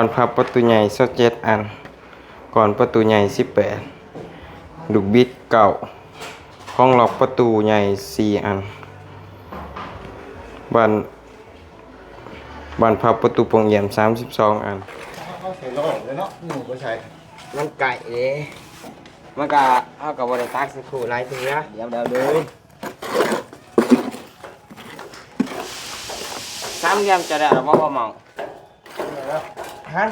ບານພັບປະຕູໃຫຍ່ຊາວເຈັດອັນ, ກອນປະຕູໃຫຍ່ສິບແປດ, ລູກບິດເກົ້າ, ຂອງລັອກປະຕູໃຫຍ່ສີ່ອັນ, ບານ ບານພັບປະຕູປ່ອງຢ້ຽມສາມສິບສອງອັນ. ເອົາໃສ່ລໍ້ເລີຍເນາະ ໝູ່ບໍ່ໃສ່. ມັນໄກເດ້ ມັນກະ ເຮົາກະບໍ່ໄດ້ຕັກໃສ່ຄູ່ຫຼາຍເທື່ອ. ດຽວໆ ເດີ ສາມຫຼ່ຽມຈະໄດ້ແລ້ວບໍ່ ພໍ່ເມົາ? ຮະ?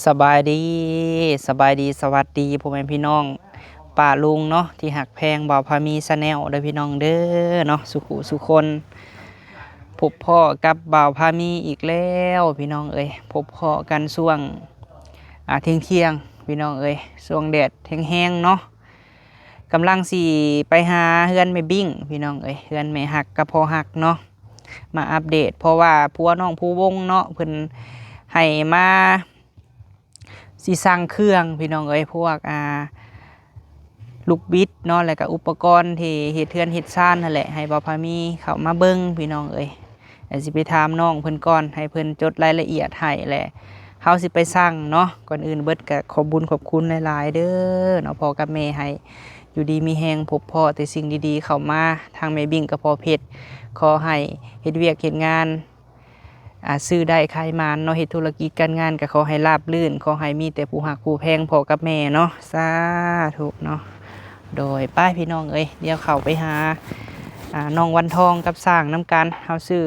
ສະບາຍດີ ສະບາຍດີ ສະຫວັດດີ ພໍ່ແມ່ພີ່ນ້ອງ ປ້າລຸງເນາະ ທີ່ຮັກແພງບ່າວພາມີ Channel ເດີພີ່ນ້ອງເດີເນາະ ສູ່ຄູ່ສູ່ຄົນ. ພົບພໍ້ກັບບ່າວພາມີອີກແລ້ວພີ່ນ້ອງເອີຍ, ພົບພໍ້ກັນຊ່ວງ ອ່າ ທ່ຽງໆ ພີ່ນ້ອງເອີຍ, ຊ່ວງແດດແຮງໆເນາະ. ກຳລັງຊິໄປຫາເຮືອນແມ່ບິ້ງພີ່ນ້ອງເອີຍ, ເຮືອນແມ່ຮັກກັບພໍ່ຮັກເນາະ ມາອັບເດດ ເພາະວ່າຜົວນ້ອງພູວົງເນາະ ເພິ່ນໃຫ້ມາ ຊິສັ່ງເຄື່ອງພີ່ນ້ອງເອີຍ, ພວກ ອ່າ ລູກບິດເນາະ ແລ້ວກະອຸປະກອນທີ່ເຮັດເຮືອນເຮັດຊານຫັ້ນແຫຼະ ໃຫ້ບ່າວພາມີເຂົ້າມາເບິ່ງພີ່ນ້ອງເອີຍ. ແລ້ວຊິໄປຖາມນ້ອງເພິ່ນກ່ອນ ໃຫ້ເພິ່ນຈົດລາຍລະອຽດໃຫ້ ແລະ ເຮົາຊິໄປສັ່ງເນາະ. ກ່ອນອື່ນເບິດກະຂອບບຸນຂອບຄຸນຫຼາຍໆເດີເນາະ ພໍ່ກັບແມ່ ໃຫ້ຢູ່ດີມີແຮງ ພົບພໍ້ແຕ່ສິ່ງດີໆເຂົ້າມາ. ທາງແມ່ບິ້ງກັບພໍ່ເພັດ ຂໍໃຫ້ເຮັດວຽກເຮັດງານ ອ່າ ຊື້ໄດ້ຂາຍໝານເນາະ, ເຮັດທຸລະກິດການງານກໍຂໍໃຫ້ລາບລື່ນ, ຂໍໃຫ້ມີແຕ່ຜູ້ຮັກຜູ້ແພງພໍ່ກັບແມ່ເນາະ, ສາທຸເນາະ. ໂດຍ ໄປພີ່ນ້ອງເອີຍ, ດຽວເຂົ້າໄປຫາ ອ່າ ນ້ອງວັນທອງກັບຊ່າງນຳກັນ. ເຮົາຊື້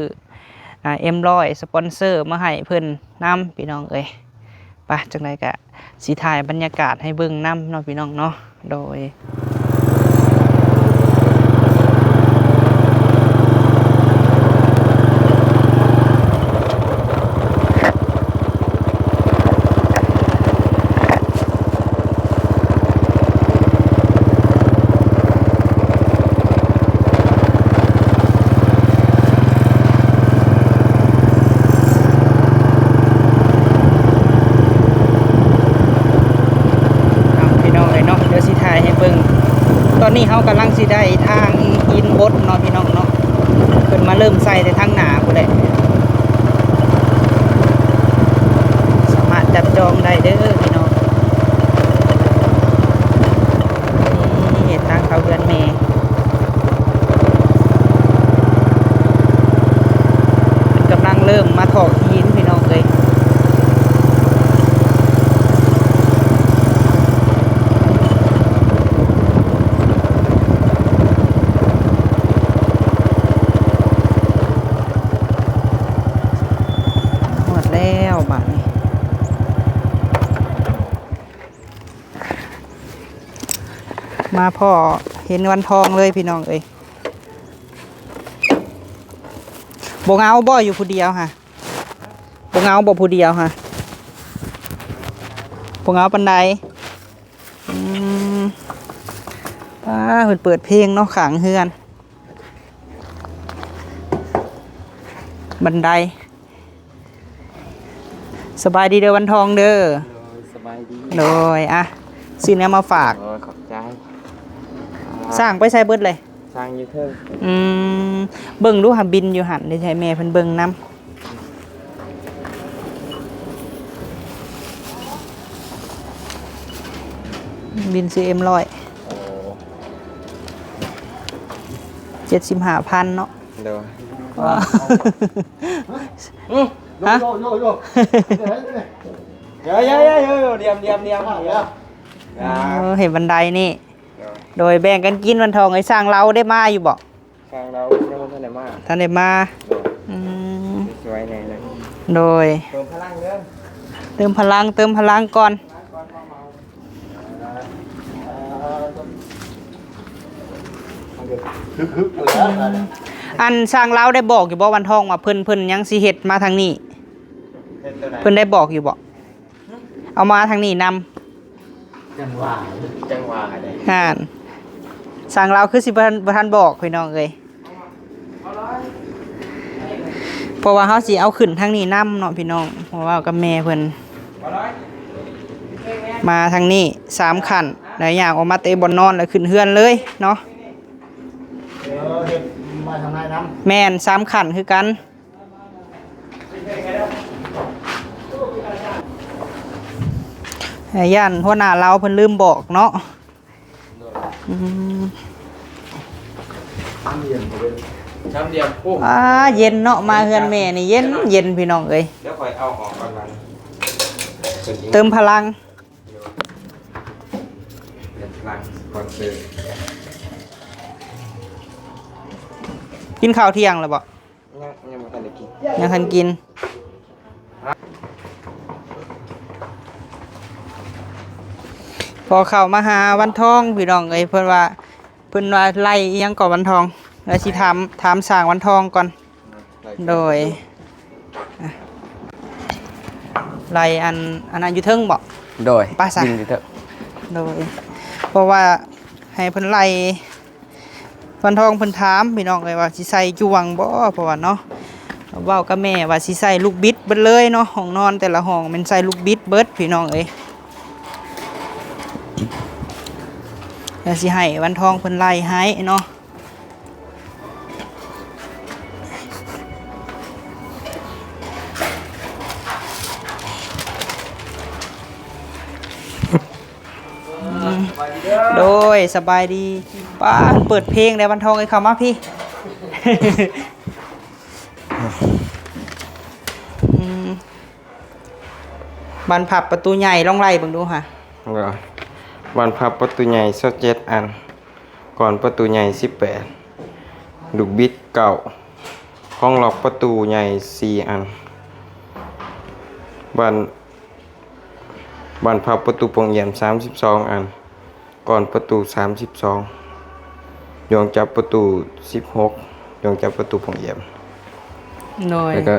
ອ່າ ເອັມຮ້ອຍ ສະປອນເຊີມາໃຫ້ເພິ່ນນຳ ພີ່ນ້ອງເອີຍ. ໄປ ຈັ່ງໃດກະຊິຖ່າຍບັນຍາກາດໃຫ້ເບິ່ງນຳເນາະ ພີ່ນ້ອງເນາະ. ໂດຍ ເອົາ ພີ່ນ້ອງເອີຍເນາະ, ດຽວຊິຖ່າຍໃຫ້ເບິ່ງ. ຕອນນີ້ເຮົາກຳລັງຊິໄດ້ທາງຫີນບົດເນາະ ພີ່ນ້ອງເນາະ, ເພິ່ນມາເລີ່ມໃສ່ແຕ່ທາງໜ້າພຸ້ນແຫຼະ. ສາມາດຈັບຈອງໄດ້ເດີພີ່ນ້ອງ. ນີ້ທາງເຂົ້າເຮືອນແມ່ ເພິ່ນກຳລັງເລີ່ມມາຖອກຫີນ ພີ່ນ້ອງເອີຍ. ຮອດແລ້ວບາດນີ້. ມາພໍ້ເຫັນວັນທອງເລີຍພີ່ນ້ອງເອີຍ. ບໍ່ເຫງົາບໍ່ ຢູ່ຜູ້ດຽວຫະ? ບໍ່ເຫງົາບໍ່ຜູ້ດຽວຫະ? ບໍ່ເຫງົາປານໃດ. ອືມ ປ້າ ເພິ່ນເປີດເພງເນາະ ຂ້າງເຮືອນ. ບັນໄດ. ສະບາຍດີເດີວັນທອງເດີ. ໂດຍ ສະບາຍດີ. ໂດຍ ອ່ະ ຊື້ແນວມາຝາກ. ໂອ້ຍ ຂອບໃຈ. ຊ່າງໄປໃສເບິດເລີຍ? ຊ່າງຢູ່ເທິງ. ອືມ ເບິ່ງດູຫາບິນຢູ່ຫັ້ນ ໄດ້ໃຫ້ແມ່ເພິ່ນເບິ່ງນຳ. ບິນຊີເອັມຮ້ອຍ ໂອ້ ເຈັດສິບຫ້າພັນເນາະ. ໂດຍ. ອືມ ຮະ? ໂຍ ໂຍ ໂຍ ໂຍ ໂຍ ໂຍ ໂຍ ດຽມ ດຽມ ດຽມ ດຽມ. ເອີ ເຫັນບັນໄດນີ້. ໂດຍ. ໂດຍ ແບ່ງກັນກິນວັນທອງ. ໄອ້ຊ່າງລາວໄດ້ມາຢູ່ບໍ່? ຊ່າງລາວຍັງບໍ່ທັນໄດ້ມາ. ທັນໄດ້ມາ. ໂດຍ. ອືມ ຊ່ວຍແດ່ເລີຍ. ໂດຍ. ເຕີມພະລັງເດີ ເຕີມພະລັງ ເຕີມພະລັງກ່ອນ. ອັນຊ່າງລາວໄດ້ບອກຢູ່ບໍ່ວັນທອງວ່າເພິ່ນ ເພິ່ນຍັງຊິເຮັດມາທາງນີ້? ເຮັດໂຕໃດ? ເພິ່ນໄດ້ບອກຢູ່ບໍ່? ເອົາມາທາງນີ້ນຳ. ຈັ່ງຫວາ ຈັ່ງຫວາເດ້. ຫັ້ນ ຊ່າງລາວຄືຊິບໍ່ທັນ ບໍ່ທັນບອກ ພີ່ນ້ອງເອີຍ. ເພາະວ່າເຮົາຊິເອົາຂຶ້ນທາງນີ້ນຳເນາະ ພີ່ນ້ອງ, ເພາະວ່າກັບແມ່ເພິ່ນມາທາງນີ້ສາມຂັ້ນ. ໄດ້ຍ່າງອອກມາແຕ່ບ່ອນນອນ ແລ້ວຂຶ້ນເຮືອນເລີຍເນາະ. ເອີ ເຮັດມາທາງໃນນຳ. ແມ່ນ ສາມຂັ້ນຄືກັນ. ຢ້ານຫົວໜ້າລາວເພິ່ນລືມບອກເນາະ. ອືມ ສາມຫຼ່ຽມກໍເປັນ ສາມຫຼ່ຽມ. ໂອ້ ອ່າ ເຢັນເນາະ ມາເຮືອນແມ່ນີ້ເຢັນ ເຢັນພີ່ນ້ອງເອີຍ. ດຽວຂ້ອຍເອົາອອກກ່ອນບາດນີ້ ເຕີມພະລັງ. ເຕີມພະລັງກ່ອນເຕີມ. ກິນຂ້າວທ່ຽງແລ້ວບໍ່? ຍັງ ຍັງບໍ່ທັນໄດ້ກິນ ຍັງທັນກິນ. ພໍເຂົ້າມາຫາວັນທອງ ພີ່ນ້ອງເອີຍ ເພິ່ນວ່າ ເພິ່ນວ່າໄລ່ອີ່ຫຍັງເກາະວັນທອງ ແລ້ວຊິຖາມ ຖາມຊ່າງວັນທອງກ່ອນ. ໂດຍ ອ່ະ ໄລ່ອັນ ອັນນັ້ນຢູ່ເທິງບໍ່? ໂດຍ ໄປຊະ ຢູ່ເທິງ. ໂດຍ ເພາະວ່າໃຫ້ເພິ່ນໄລ່ ວັນທອງເພິ່ນຖາມ ພີ່ນ້ອງເອີຍ ວ່າຊິໃສ່ຈວງບໍ່ ເພາະວ່າເນາະ ເວົ້າກັບແມ່ວ່າຊິໃສ່ລູກບິດເບິດເລີຍເນາະ. ຫ້ອງນອນແຕ່ລະຫ້ອງແມ່ນໃສ່ລູກບິດເບິດ ພີ່ນ້ອງເອີຍ. ແລ້ວຊິໃຫ້ວັນທອງເພິ່ນໄລ່ໃຫ້ເນາະ. ອືມ ໂດຍ ສະບາຍດີ. ປ້າ ເປີດເພງແດ່ວັນທອງເອີຍ ເຂົ້າມາພີ້. ອືມ ບານພັບປະຕູໃຫຍ່ ລອງໄລ່ເບິ່ງດູຫາ. ບານພັບປະຕູໃຫຍ່ ຊາວເຈັດ ອັນ. ກອນປະຕູໃຫຍ່ ສິບແປດ ລູກບິດ ເກົ້າ ຂອງລັອກປະຕູໃຫຍ່ ສີ່ ອັນ. ບານ ບານພັບປະຕູປ່ອງຢ້ຽມ ສາມສິບສອງ ອັນ. ກອນປະຕູ ສາມສິບສອງ ຢວງຈັບປະຕູ ສິບຫົກ ຢວງຈັບປະຕູປ່ອງຢ້ຽມ. ໂດຍ ແລ້ວກໍ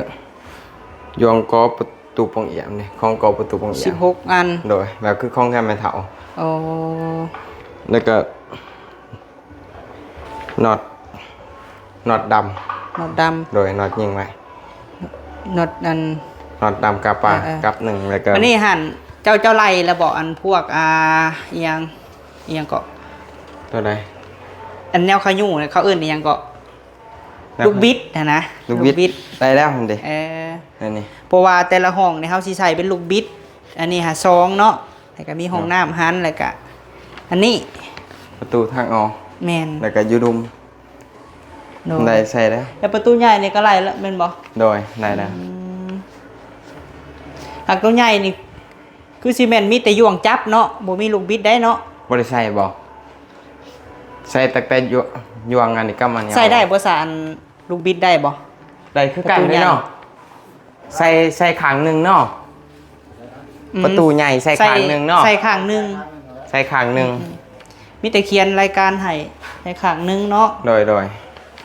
ຢວງກໍປະຕູປ່ອງຢ້ຽມນີ້ ຂອງກໍປະຕູປ່ອງຢ້ຽມ ສິບຫົກ ອັນ. ໂດຍ ແບບຄືຂອງເຮືອນແມ່ເຖົ້າ. ໂອ້ ແລ້ວກໍ ນັອດ ນັອດດຳ ນັອດດຳ. ໂດຍ ນັອດຍິງໄວ້ ນັອດອັນ ນັອດດຳກາບປາ ເອີໆ ກັບໜຶ່ງ ແລ້ວກໍ ອັນນີ້ຫັ້ນ ເຈົ້າ ເຈົ້າໄລ່ແລ້ວບໍ່ ອັນພວກ ອ່າ ອີ່ຫຍັງ ອີ່ຫຍັງເກາະ ຕົວໃດ ອັນແນວເຂົາຢູ່ນະ ເຂົາເອີ້ນອີ່ຫຍັງເກາະ ແນວ ລູກບິດຫັ້ນນະ ລູກບິດ ລູກບິດ ໄດ້ແລ້ວຫັ້ນເດ. ເອີ ອັນນີ້ ເພາະວ່າແຕ່ລະຫ້ອງນີ້ເຮົາຊິໃສ່ເປັນລູກບິດ ອັນນີ້ຫາສອງເນາະ ແລ້ວກໍມີຫ້ອງ ເນາະ ນ້ຳຫັ້ນ ແລ້ວກໍອັນນີ້ ປະຕູທາງອອກ. ແມ່ນ ແລ້ວກໍຢູ່ລຸ່ມ. ໂດຍ ໄດ້ໃສ່ແລ້ວ ແລ້ວປະຕູໃຫຍ່ນີ້ກໍໄລ່ແລ້ວແມ່ນບໍ່? ໂດຍ ໄດ້ແລ້ວ. ອືມ ຫາກໂຕໃຫຍ່ນີ້ຄືຊິແມ່ນມີແຕ່ຢວງຈັບເນາະ ບໍ່ມີລູກບິດໄດ້ເນາະ. ບໍ່ໄດ້ໃສ່ບໍ່? ໃສ່ຕັ້ງແຕ່ຢວງ ຢວງອັນນີ້ກັບມັນ ໃສ່ໄດ້ບໍ່ສະ ອັນລູກບິດໄດ້ບໍ່? ໄດ້ຄືກັນເດ້ເນາະ ປະຕູໃຫຍ່ ໃສ່ ໃສ່ຂ້າງໜຶ່ງເນາະ. ອືມ ປະຕູໃຫຍ່ໃສ່ຂ້າງໜຶ່ງເນາະ ໃສ່ ໃສ່ຂ້າງໜຶ່ງ ໃສ່ຂ້າງໜຶ່ງ. ອືມ ມີແຕ່ຂຽນລາຍການໃຫ້ ໃສ່ຂ້າງໜຶ່ງເນາະ. ໂດຍ ໂດຍ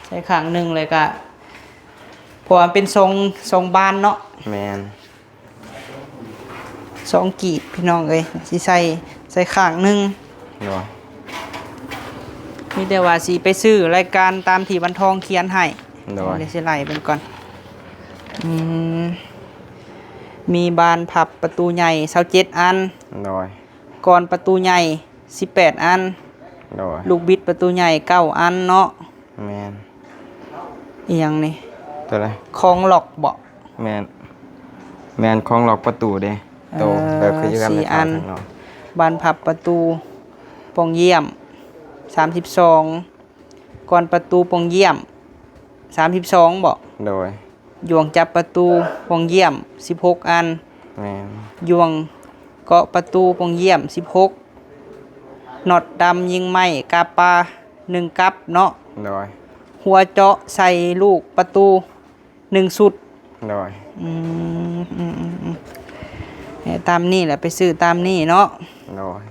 ໃສ່ຂ້າງໜຶ່ງ ແລ້ວກະ ເພາະວ່າເປັນສອງ ສອງບານເນາະ. ແມ່ນ ສອງກີບ ພີ່ນ້ອງເອີຍ ຊິໃສ່ ໃສ່ຂ້າງໜຶ່ງ. ໂດຍ ມີແຕ່ວ່າຊິໄປຊື້ລາຍການຕາມທີ່ວັນທອງຂຽນໃຫ້. ໂດຍ ດຽວຊິໄລ່ເບິ່ງກ່ອນ. ອືມ ມີບານພັບປະຕູໃຫຍ່ ຊາວເຈັດ ອັນ. ໂດຍ ກອນປະຕູໃຫຍ່ ສິບແປດ ອັນ. ໂດຍ ລູກບິດປະຕູໃຫຍ່ ເກົ້າ ອັນເນາະ. ແມ່ນ ອີ່ຫຍັງນີ້ ຕົວໃດ ຂອງລັອກເບາະ? ແມ່ນ ແມ່ນຂອງລັອກປະຕູເດ້. ໂຕ ເອີ ແບບຄືຢູ່ກັນ ສີ່ອັນ. ບານພັບປະຕູປ່ອງຢ້ຽມ ສາມສິບສອງ ກອນປະຕູປ່ອງຢ້ຽມ ສາມສິບສອງ ເບາະ? ໂດຍ ຢວງຈັບປະຕູປ່ອງຢ້ຽມ ສິບຫົກ ອັນ. ແມ່ນ ຢວງເກາະປະຕູປ່ອງຢ້ຽມ ສິບຫົກ ນັອດດຳຍິງໄມ້ກາບປາ ໜຶ່ງກັບເນາະ. ໂດຍ ຫົວເຈາະໃສ່ລູກປະຕູ ໜຶ່ງຊຸດ. ໂດຍ ອືມ ອືມ ອືມ ອືມ ເອົາຕາມນີ້ແຫຼະ ໄປຊື້ຕາມນີ້ເນາະ. ໂດຍ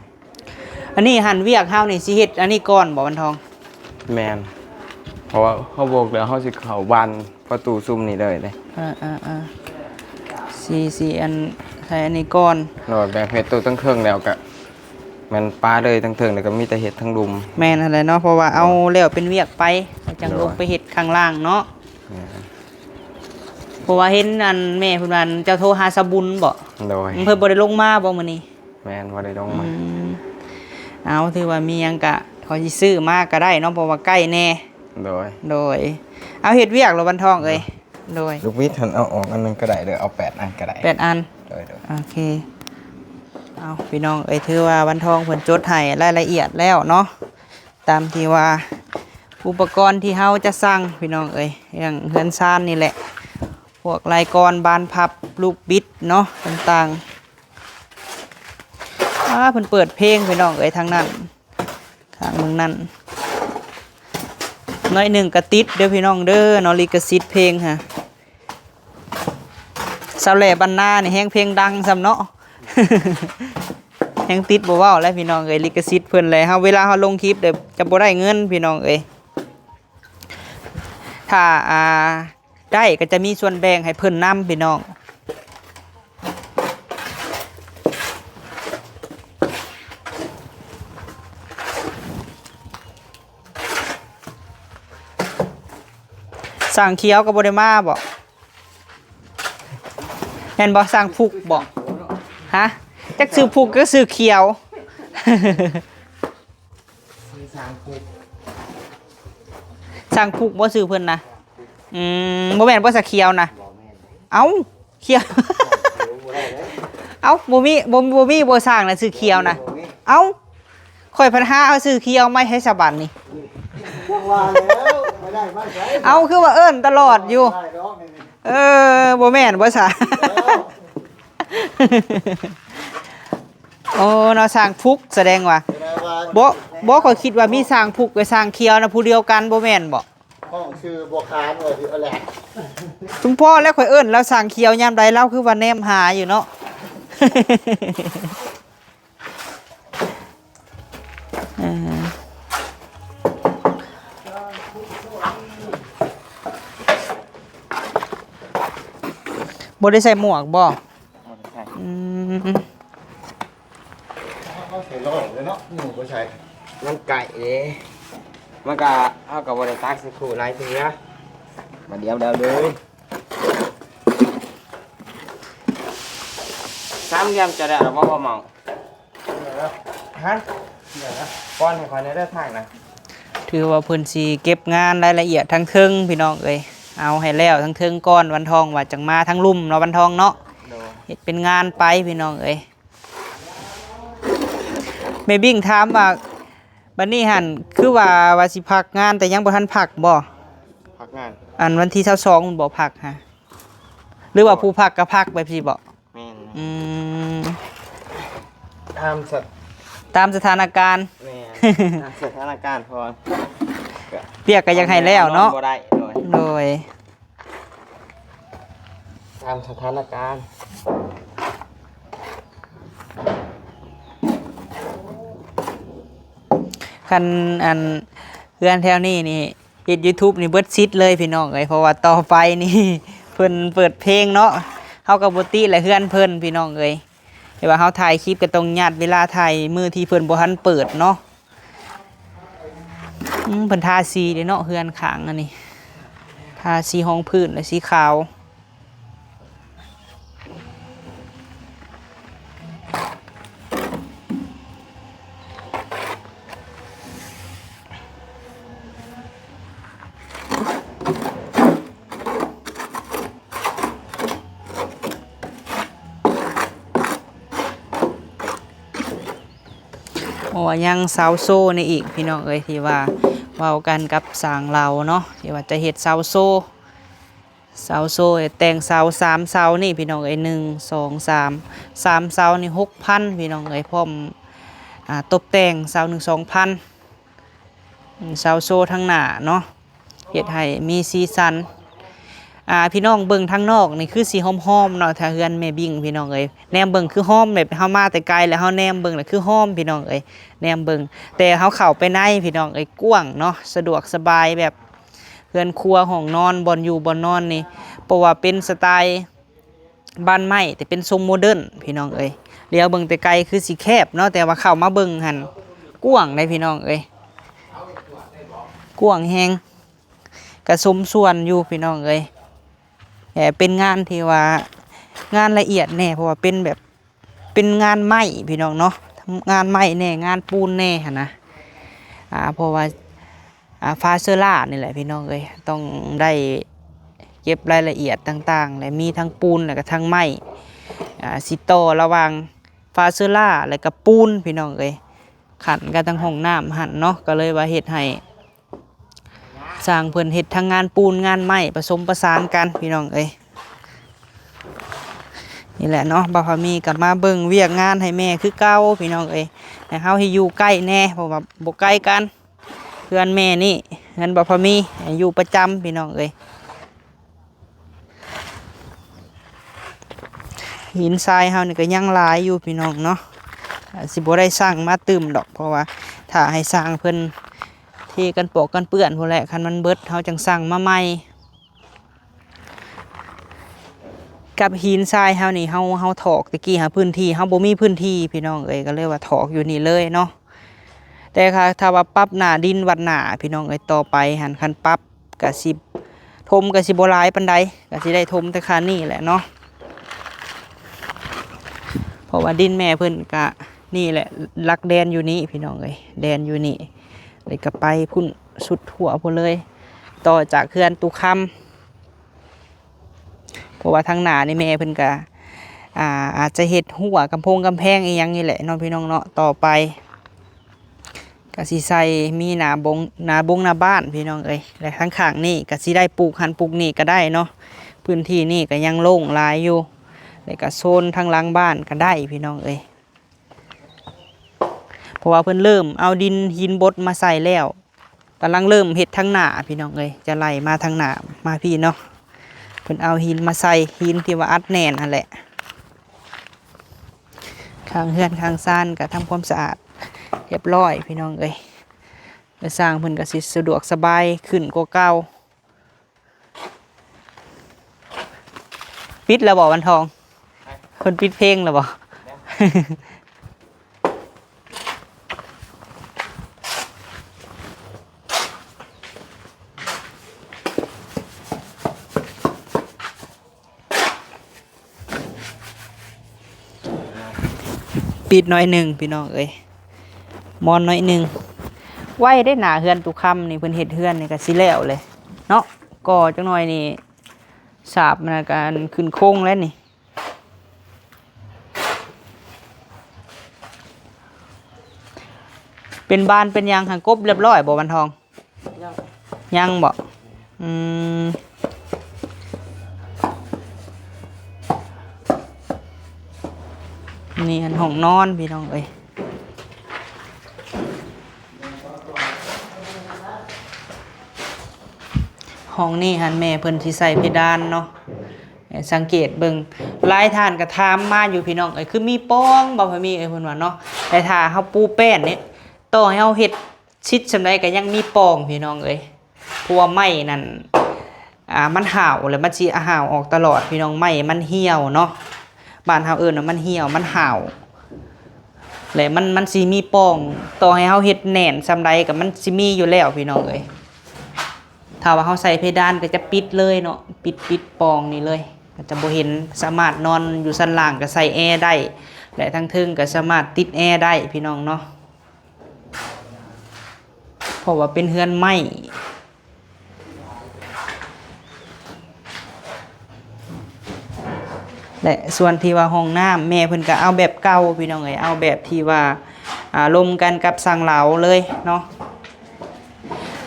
ອັນນີ້ຫັ້ນ ວຽກເຮົານີ້ຊິເຮັດອັນນີ້ກ່ອນບໍ່ ວັນທອງ? ແມ່ນ ເພາະວ່າເຮົາໂບກແລ້ວ ເຮົາຊິເຂົ້າບານປະຕູຊຸມນີ້ເລີຍເດ້. ເອີ ເອີ ເອີ ຊິ ຊິອັນ ໃສ່ອັນນີ້ກ່ອນ. ໂດຍ ແບບເຮັດໂຕເທິງໆ ແລ້ວກະແມ່ນປາເລີຍເທິງໆ ແລ້ວກະມີແຕ່ເຮັດທາງລຸ່ມ. ແມ່ນຫັ້ນແຫຼະເນາະ ເພາະວ່າເອົາ ໂດຍ ແລ້ວເປັນວຽກໄປ ແລ້ວຈັ່ງ ໂດຍ ລົງໄປເຮັດຂ້າງລ່າງເນາະ. ແມ່ນ ເພາະວ່າເຫັນອັນແມ່ເພິ່ນວ່າ ເຈົ້າໂທຫາສາວບຸນເບາະ? ໂດຍ ເພິ່ນບໍ່ໄດ້ລົງມາບໍ່ມື້ນີ້? ແມ່ນ ບໍ່ໄດ້ລົງມາ. ອືມ ເອົາ ຖືວ່າມີຫຍັງກະຂ້ອຍຊິຊື້ມາກະໄດ້ເນາະ ເພາະວ່າໃກ້ແດ່. ໂດຍ ໂດຍ ເອົາ ເຮັດວຽກແລ້ວວັນທອງເອີຍ. ໂດຍ ລູກບິດຫັ້ນເອົາອອກອັນໜຶ່ງກະໄດ້ເດີ ເອົາແປດອັນກະໄດ້ ແປດອັນ. ໂດຍ ໂດຍ ໂອເຄ. ເອົາ ພີ່ນ້ອງເອີຍ ຖືວ່າວັນທອງເພິ່ນຈົດໃຫ້ລາຍລະອຽດແລ້ວເນາະ ຕາມທີ່ວ່າອຸປະກອນທີ່ເຮົາຈະສັ່ງ ພີ່ນ້ອງເອີຍ ເລື່ອງເຮືອນຊານນີ້ແຫຼະ ພວກລາຍກອນບານພັບ ລູກບິດເນາະ ຕ່າງໆ. ອ້າ ເພິ່ນເປີດເພງ ພີ່ນ້ອງເອີຍ ທາງນັ້ນ ຂ້າງເບິ່ງນັ້ນ ໜ້ອຍໜຶ່ງກະຕິດເດີພີ່ນ້ອງເດີເນາະ ລິຂະສິດເພງຫັ້ນ. ຊາວແຫຼບ້ານນານີ້ແຮງເພງດັງຊ້ຳເນາະ ແຮງຕິດບໍ່ເວົ້າແຫຼະພີ່ນ້ອງເອີຍ ລິຂະສິດເພິ່ນແຫຼະ ເຮົາ ເວລາເຮົາລົງຄລິບເດີ ຈະບໍ່ໄດ້ເງິນພີ່ນ້ອງເອີຍ. ຖ້າ ອ່າ ໄດ້ກະຈະມີສ່ວນແບ່ງໃຫ້ເພິ່ນນຳພີ່ນ້ອງ. ຊ່າງຂຽວກະບໍ່ໄດ້ມາບໍ? ແມ່ນບໍ? ຊ່າງພຸກບໍ? ຮະ? ຈັກຊື່ພຸກ ຈັກຊື່ຂຽວ. ຊ່າງພຸກ ຊ່າງພຸກບໍ່ຊື່ເພິ່ນນະ? ອືມ ບໍ່ແມ່ນບໍ່ ສາຂຽວນະ? ເອົ້າ ຂຽວ ເອົ້າ ບໍ່ມີ ບໍ່ ບໍ່ມີບໍ່ ຊ່າງນະຊື່ຂຽວນະ? ເອົ້າ ຂ້ອຍພັດຫາເອົາຊື່ຂຽວມາໃຫ້ສະບັດນີ້. ເອົ້າ ຄືວ່າເອີ້ນຕະຫຼອດຢູ່. ເອີ ບໍ່ແມ່ນບໍ່ຊະ? ໂອ້ ເນາະ ຊ່າງພຸກ ສະແດງວ່າ ບໍ່ ບໍ່ ຂ້ອຍຄິດວ່າມີຊ່າງພຸກກັບຊ່າງຂຽວນະ ຜູ້ດຽວກັນ ບໍ່ແມ່ນບໍ? ຫ້ອງຊື່ບໍ່ຂານວ່າຊິເອົາແຫຼະ. ສົມພໍແລ້ວ ຂ້ອຍເອີ້ນລາວຊ່າງຂຽວຍາມໃດ ລາວຄືວ່າແນມຫາຢູ່ເນາະ. ເອີ ບໍ່ໄດ້ໃສ່ໝວກບໍ? ບໍ່ໄດ້ໃສ່. ອືມ ເຮົາໃສ່ລ້ອງເລີຍເນາະ ໝູ່ບໍ່ໃສ່ ມັນໄກເດ້. ມັນກະ ເຮົາກະບໍ່ໄດ້ຕັກໃສ່ຄູ່ຫຼາຍເທື່ອ ບາດດຽວແລ້ວເລີຍ. ສາມຫຼ່ຽມຈະໄດ້ລະບໍ່ ພໍ່ເມົາ? ຮະ? ປ້ອນໃຫ້ຂ້ອຍແດ່ເດີທາງນະ. ຖືວ່າເພິ່ນຊິເກັບງານລາຍລະອຽດທາງເທິງ ພີ່ນ້ອງເອີຍ ເອົາໃຫ້ແລ້ວທາງເທິງກ່ອນ ວັນທອງວ່າຈັ່ງມາທາງລຸ່ມເນາະ ວັນທອງເນາະ. ໂດຍ ເຮັດເປັນງານໄປ ພີ່ນ້ອງເອີຍ. ແມ່ບິ້ງຖາມວ່າ ບັດນີ້ຫັ້ນ ຄືວ່າ ວ່າຊິພັກງານ ແຕ່ຍັງບໍ່ທັນພັກບໍ? ພັກງານ ອັນວັນທີຊາວສອງພຸ້ນບໍ ພັກຫະ ຫຼືວ່າຜູ້ພັກກະພັກແບບຊີ້ບໍ? ແມ່ນ. ອືມ ຕາມສະ ຕາມສະຖານະການ. ແມ່ນ ຕາມສະຖານະການ ເພາະວ່າວຽກກະຢາກໃຫ້ແລ້ວເນາະ. ບໍ່ໄດ້. ໂດຍ ໂດຍ ຕາມສະຖານະການ. ຄັນ ອັນ ເຮືອນແຖວນີ້ນີ້ ເຮັດຢູທູບນີ້ເບິດສິດເລີຍພີ່ນ້ອງເອີຍ ເພາະວ່າຕໍ່ໄປນີ້ເພິ່ນເປີດເພງເນາະ ເຮົາກະບໍ່ຕິແຫຼະ ເຮືອນເພິ່ນພີ່ນ້ອງເອີຍ. ແຕ່ວ່າເຮົາຖ່າຍຄລິບກະຕ້ອງຍາດເວລາຖ່າຍມື້ທີ່ເພິ່ນບໍ່ທັນເປີດເນາະ. ອືມ ເພິ່ນທາສີເດ້ເນາະ ເຮືອນຂ້າງອັນນີ້ ທາສີຮອງພື້ນແລະສີຂາວ. ໂອ້ ຍັງເສົາໂຊນີ້ອີກ ພີ່ນ້ອງເອີຍ ທີ່ວ່າເວົ້າກັນກັບຊ່າງລາວເນາະ ທີ່ວ່າຈະເຮັດເສົາໂຊ. ເສົາໂຊ ແຕ່ງເສົາສາມເສົານີ້ພີ່ນ້ອງເອີຍ ໜຶ່ງ ສອງ ສາມ ສາມເສົານີ້ຫົກພັນພີ່ນ້ອງເອີຍ ພ້ອມ ອ່າ ຕົບແຕ່ງເສົາໜຶ່ງ ສອງພັນ ເສົາໂຊທາງໜ້າເນາະ ເຮັດໃຫ້ມີສີສັນ. ອ່າ ພີ່ນ້ອງເບິ່ງທາງນອກນີ້ຄືຊິຫອມໆເນາະ ຖ້າເຮືອນແມ່ບິ້ງພີ່ນ້ອງເອີຍ ແນມເບິ່ງຄືຫອມ ແບບເຮົາມາແຕ່ໄກແລ້ວເຮົາແນມເບິ່ງແລ້ວຄືຫອມພີ່ນ້ອງເອີຍ ແນມເບິ່ງ ແຕ່ເຮົາເຂົ້າໄປໃນພີ່ນ້ອງເອີຍ ກວ້າງເນາະ ສະດວກສະບາຍ ແບບ ເຮືອນຄົວ ຫ້ອງນອນ ບ່ອນຢູ່ບ່ອນນອນນີ້ ເພາະວ່າເປັນສະໄຕບ້ານໄມ້ ແຕ່ເປັນຊົງໂມເດີນພີ່ນ້ອງເອີຍ ຫຼຽວເບິ່ງແຕ່ໄກຄືຊິແຄບເນາະ ແຕ່ວ່າເຂົ້າມາເບິ່ງຫັ້ນກວ້າງເດ້ພີ່ນ້ອງເອີຍ ກວ້າງແຮງ ກະສົມສ່ວນຢູ່ພີ່ນ້ອງເອີຍ. ແຕ່ເປັນງານທີ່ວ່າງານລະອຽດແດ່ ເພາະວ່າເປັນແບບ ເປັນງານໄມ້ພີ່ນ້ອງເນາະ ທ ງານໄມ້ແດ່ ງານປູນແດ່ຫັ້ນນະ ອ່າ ເພາະວ່າ ອ່າ ຟາເຊີລ່ານີ້ແຫຼະພີ່ນ້ອງເອີຍ ຕ້ອງໄດ້ເກັບລາຍລະອຽດຕ່າງໆ ແລະ ມີທັງປູນ ແລະກະທັງໄມ້ ອ່າ ຊິຕໍ່ລະຫວ່າງຟາເຊີລ່າ ແລະກະປູນພີ່ນ້ອງເອີຍ ຂັ້ນກັນທັງຫ້ອງນ້ຳຫັ້ນເນາະ ກະເລີຍວ່າເຮັດໃຫ້ ຊ່າງເພິ່ນເຮັດທັງງານປູນງານໄມ້ປະສົມປະສານກັນພີ່ນ້ອງເອີຍ. ນີ້ແຫຼະເນາະ ບ່າວພາມີກໍມາເບິ່ງວຽກງານໃຫ້ແມ່ຄືເກົ່າພີ່ນ້ອງເອີຍ ໃຫ້ເຮົາໃຫ້ຢູ່ໃກ້ແດ່ ເພາະວ່າບໍ່ໃກ້ກັນ ເຮືອນແມ່ນີ້ ເຮືອນບ່າວພາມີ ໃຫ້ຢູ່ປະຈຳພີ່ນ້ອງເອີຍ. ຫີນຊາຍເຮົານີ້ກໍຍັງຫຼາຍຢູ່ພີ່ນ້ອງເນາະ ອາດຊິບໍ່ໄດ້ສັ່ງມາຕື່ມດອກ ເພາະວ່າຖ້າໃຫ້ຊ່າງເພິ່ນເທກັນປອກກັນເປື້ອນພຸ້ນແຫຼະ ຄັນມັນເບິດເຮົາຈັ່ງສັ່ງມາໃໝ່. ກັບຫີນຊາຍເຮົານີ້ ເຮົາ ເຮົາຖອກ ແຕ່ກີ້ຫາພື້ນທີ່ ເຮົາບໍ່ມີພື້ນທີ່ພີ່ນ້ອງເອີຍ ກໍເລີຍວ່າຖອກຢູ່ນີ້ເລີຍເນາະ. ແຕ່ຖ້າ ຖ້າວ່າປັບໜ້າດິນວັດໜ້າພີ່ນ້ອງເອີຍ ຕໍ່ໄປຫັ້ນ ຄັນປັບກະຊິ ຖົມກະຊິບໍ່ຫຼາຍປານໃດ ກະຊິໄດ້ຖົມແຕ່ຂ້າງນີ້ແຫຼະເນາະ ເພາະວ່າດິນແມ່ເພິ່ນກະນີ້ແຫຼະ ຫຼັກແດນຢູ່ນີ້ພີ່ນ້ອງເອີຍ ແດນຢູ່ນີ້ ແລ້ວກະໄປພຸ້ນສຸດທົ່ວພຸ້ນເລີຍ ຕໍ່ຈາກເຮືອນຕູ້ຄຳ. ເພາະວ່າທາງໜ້ານີ້ແມ່ເພິ່ນກະ ອ່າ ອາດຈະເຮັດຮົ້ວກຳໂພງກຳແພງອີ່ຫຍັງນີ້ແຫຼະເນາະພີ່ນ້ອງເນາະ ຕໍ່ໄປກະຊິໃສ່ມີໜ້າບົງ ໜ້າບົງໜ້າບ້ານພີ່ນ້ອງເອີຍ ແລະທາງຂ້າງນີ້ກະຊິໄດ້ປູກຫັ້ນປູກນີ້ກະໄດ້ເນາະ ພື້ນທີ່ນີ້ກະຍັງໂລ່ງຫຼາຍຢູ່ ແລະກະໂຊນທາງຫຼັງບ້ານກະໄດ້ພີ່ນ້ອງເອີຍ. ເພາະວ່າເພິ່ນເລີ່ມເອົາດິນຫີນບົດມາໃສ່ແລ້ວ ກຳລັງເລີ່ມເຮັດທາງໜ້າພີ່ນ້ອງເອີຍ ຈະໄລ່ມາທາງໜ້າມາພີ້ເນາະ ເພິ່ນເອົາຫີນມາໃສ່ ຫີນທີ່ວ່າອັດແໜ້ນຫັ້ນແຫຼະ. ຂ້າງເຮືອນຂ້າງຊານກໍທຳຄວາມສະອາດຮຽບຮ້ອຍພີ່ນ້ອງເອີຍ ແລະຊ່າງເພິ່ນກໍຊິສະດວກສະບາຍຂຶ້ນກວ່າເກົ່າ. ປິດແລ້ວບໍ່ວັນທອງ? ເພິ່ນປິດເພງແລ້ວບໍ່? ປິດໜ້ອຍໜຶ່ງພີ່ນ້ອງເອີຍ ມອນໜ້ອຍໜຶ່ງ. ໄວເດ້ ໜ້າເຮືອນຕຸຄຳນີ້ ເພິ່ນເຮັດເຮືອນນີ້ກໍຊິແລ້ວເລີຍເນາະ ກໍຈັກໜ້ອຍນີ້ ສາບມັນກໍຂຶ້ນໂຄງແລ້ວນີ້. ເປັນບານເປັນຫຍັງຫັ້ນ ກົບຮຽບຮ້ອຍບໍ່ວັນທອງ? ຍັງ ຍັງບໍ່? ອືມ ນີ້ອັນຫ້ອງນອນພີ່ນ້ອງເອີຍ ຫ້ອງນີ້ຫັ້ນແມ່ເພິ່ນຊິໃສ່ເພດານເນາະ ສັງເກດເບິ່ງ ຫຼາຍທ່ານກໍຖາມມາຢູ່ພີ່ນ້ອງເອີຍ ຄືມີປ່ອງບໍ່ ພະມີເອີຍ ເພິ່ນວ່າເນາະ ແຕ່ຖ້າເຮົາປູແປ້ນນີ້ ຕໍ່ໃຫ້ເຮົາເຮັດຊິດສ່ຳໃດກໍຍັງມີປ່ອງພີ່ນ້ອງເອີຍ ເພາະວ່າໄມ້ນັ້ນ ອ່າ ມັນຫ້າວ ແລ້ວມັນຊິຫ້າວອອກຕະຫຼອດພີ່ນ້ອງ ໄມ້ມັນຫ່ຽວເນາະ ບ້ານເຮົາເອີ້ນວ່າມັນຫ່ຽວ ມັນຫ້າວ ແລະ ມັນ ມັນຊິມີປ່ອງ ຕໍ່ໃຫ້ເຮົາເຮັດແໜ້ນສ່ຳໃດກໍມັນຊິມີຢູ່ແລ້ວພີ່ນ້ອງເອີຍ. ຖ້າວ່າເຮົາໃສ່ເພດານກໍຈະປິດເລີຍເນາະ ປິດ ປິດປ່ອງນີ້ເລີຍ ກໍຈະບໍ່ເຫັນ ສາມາດນອນຢູ່ຊັ້ນລ່າງກໍໃສ່ແອໄດ້ ແລະ ທາງເທິງກໍສາມາດຕິດແອໄດ້ພີ່ນ້ອງເນາະ ເພາະວ່າເປັນເຮືອນໄມ້ ແລະ ສ່ວນທີ່ວ່າຫ້ອງນ້ຳ ແມ່ເພິ່ນກໍເອົາແບບເກົ່າພີ່ນ້ອງເອີຍ ເອົາແບບທີ່ວ່າ ອ່າ ລົມກັນກັບຊ່າງລາວເລີຍເນາະ.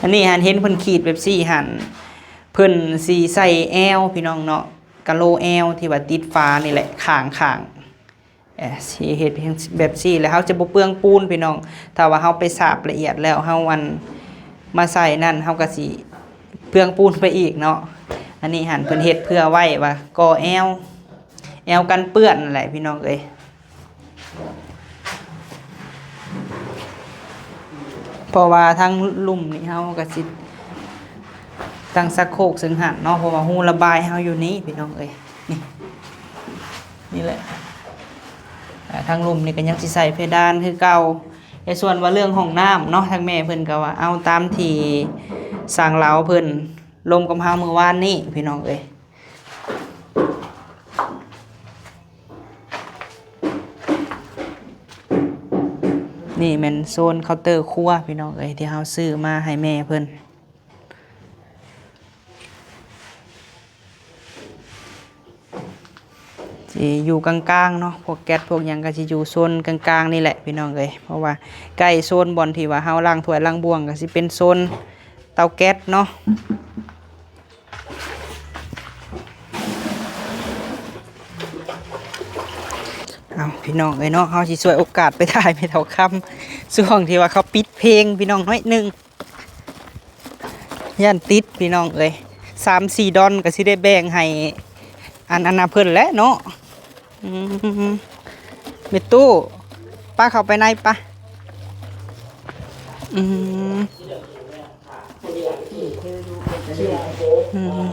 ອັນນີ້ຫັ້ນເຫັນເພິ່ນຂີດແບບຊີ້ຫັ້ນ ເພິ່ນຊິໃສ່ແອວພີ່ນ້ອງເນາະ ກະໂຫຼແອວທີ່ວ່າຕິດຝານີ້ແຫຼະ ຂ້າງໆ ເອີ ຊິເຮັດແບບຊີ້ ແລ້ວເຮົາຈະບໍ່ເປືອງປູນພີ່ນ້ອງ ຖ້າວ່າເຮົາໄປສາບລະອຽດແລ້ວ ເຮົາ ອັນ ມາໃສ່ນັ້ນ ເຮົາກໍຊິເປືອງປູນໄປອີກເນາະ. ອັນນີ້ຫັ້ນເພິ່ນເຮັດເພື່ອໄວ້ວ່າກໍ່ແອວ ແອວກັນເປື້ອນນັ້ນແຫຼະພີ່ນ້ອງເອີຍ ເພາະວ່າທາງລຸ່ມນີ້ເຮົາກໍຊິຕັ້ງຊັກໂຄກເຊິ່ງຫັ້ນເນາະ ເພາະວ່າຮູລະບາຍເຮົາຢູ່ນີ້ພີ່ນ້ອງເອີຍ ນີ້ ນີ້ແຫຼະ ອ່າ ທາງລຸ່ມນີ້ກໍຍັງຊິໃສ່ເພດານຄືເກົ່າ. ໃນສ່ວນວ່າເລື່ອງຫ້ອງນ້ຳເນາະ ທາງແມ່ເພິ່ນກໍວ່າເອົາຕາມທີ່ຊ່າງລາວເພິ່ນລົມກັບເຮົາມື້ວານນີ້ພີ່ນ້ອງເອີຍ. ນີ້ແມ່ນໂຊນເຄົາເຕີຄົວພີ່ນ້ອງເອີຍ ທີ່ເຮົາຊື້ມາໃຫ້ແມ່ເພິ່ນ ຊິຢູ່ກາງໆເນາະ ພວກແກັດພວກຫຍັງກໍຊິຢູ່ໂຊນກາງໆນີ້ແຫຼະພີ່ນ້ອງເອີຍ ເພາະວ່າໃກ້ໂຊນບ່ອນທີ່ວ່າເຮົາລ້າງຖ້ວຍລ້າງບ່ວງ ກໍຊິເປັນໂຊນເຕົາແກັດເນາະ. ເອົາ ພີ່ນ້ອງເອີຍເນາະ ເຮົາຊິສວຍໂອກາດໄປຖ່າຍແມ່ເຖົ້າຄຳ ຊ່ວງທີ່ວ່າເຂົາປິດເພງພີ່ນ້ອງ ໜ້ອຍໜຶ່ງ ຢ້ານຕິດພີ່ນ້ອງເອີຍ ສາມສີ່ດອນກໍຊິໄດ້ແບ່ງໃຫ້ອັນ ອັນນະເພິ່ນແຫຼະເນາະ. ອືມ ແມ່ຕູ້ ປະເຂົ້າໄປໃນປະ. ອືມ ອືມ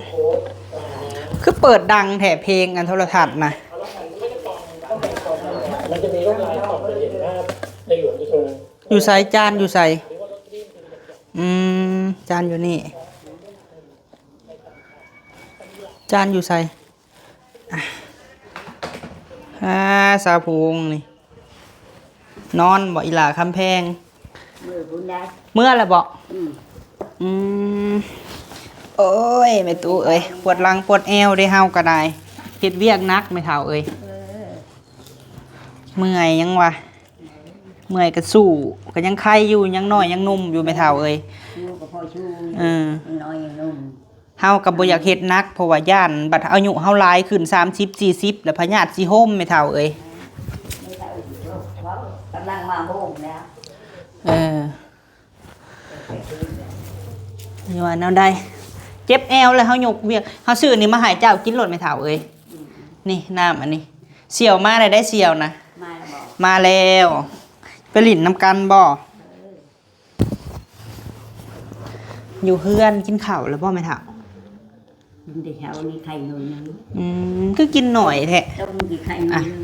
ຄືເປີດດັງແທ້ເພງອັນໂທລະທັດນະ? ຢູ່ໃສ? ຈານຢູ່ໃສ? ອືມ ຈານຢູ່ນີ້ ຈານຢູ່ໃສ? ອາ ສາວຜູ້ວົງນີ້ ນອນບໍ່ອີ່ຫຼ້າຄຳແພງ? ເມື່ອພຸ້ນໄດ໋ ເມື່ອແລ້ວບໍ່? ອືມ ອືມ ໂອ້ຍ ແມ່ຕູ້ເອີຍ ປວດຫຼັງປວດແອວເດ້ ເຮົາກໍໄດ້ເຮັດວຽກໜັກແມ່ເຖົ້າເອີຍ ເອີ ເມື່ອຍຫຍັງວະ ເມື່ອຍກໍສູ້ ກໍຍັງໄຄຢູ່ ຍັງນ້ອຍຍັງໜຸ່ມຢູ່ແມ່ເຖົ້າເອີຍ ເອີ ຍັງນ້ອຍຍັງໜຸ່ມ ເຮົາກໍບໍ່ຢາກເຮັດໜັກ ເພາະວ່າຢ້ານບັດອາຍຸເຮົາຫຼາຍຂຶ້ນ ສາມສິບ ສີ່ສິບ ແລ້ວພະຍາດຊິໂຮມແມ່ເຖົ້າເອີຍ ກຳລັງມາໂຮມແລ້ວ ເອີ ຢ່າວ່າແນວໃດ ເຈັບແອວແລ້ວເຮົາຍົກວຽກ ເຮົາຊື້ນີ້ມາໃຫ້ເຈົ້າກິນໂລດແມ່ເຖົ້າເອີຍ ນີ້ນ້ຳອັນນີ້ ສ່ຽວມາແລ້ວໄດ໋ ສ່ຽວນະ ມາແລ້ວບໍ່? ມາແລ້ວ ໄປຫຼິ້ນນຳກັນບໍ່? ເອີ ຢູ່ເຮືອນກິນເຂົ້າແລ້ວບໍ່ແມ່ເຖົ້າ? ກິນແຕ່ເຊົ້ານີ້ໄຂ່ໜ່ວຍໜຶ່ງ ອືມ ຄືກິນໜ້ອຍແທ້ ຕົ້ມກິນໄຂ່ໜ່ວຍໜຶ່ງ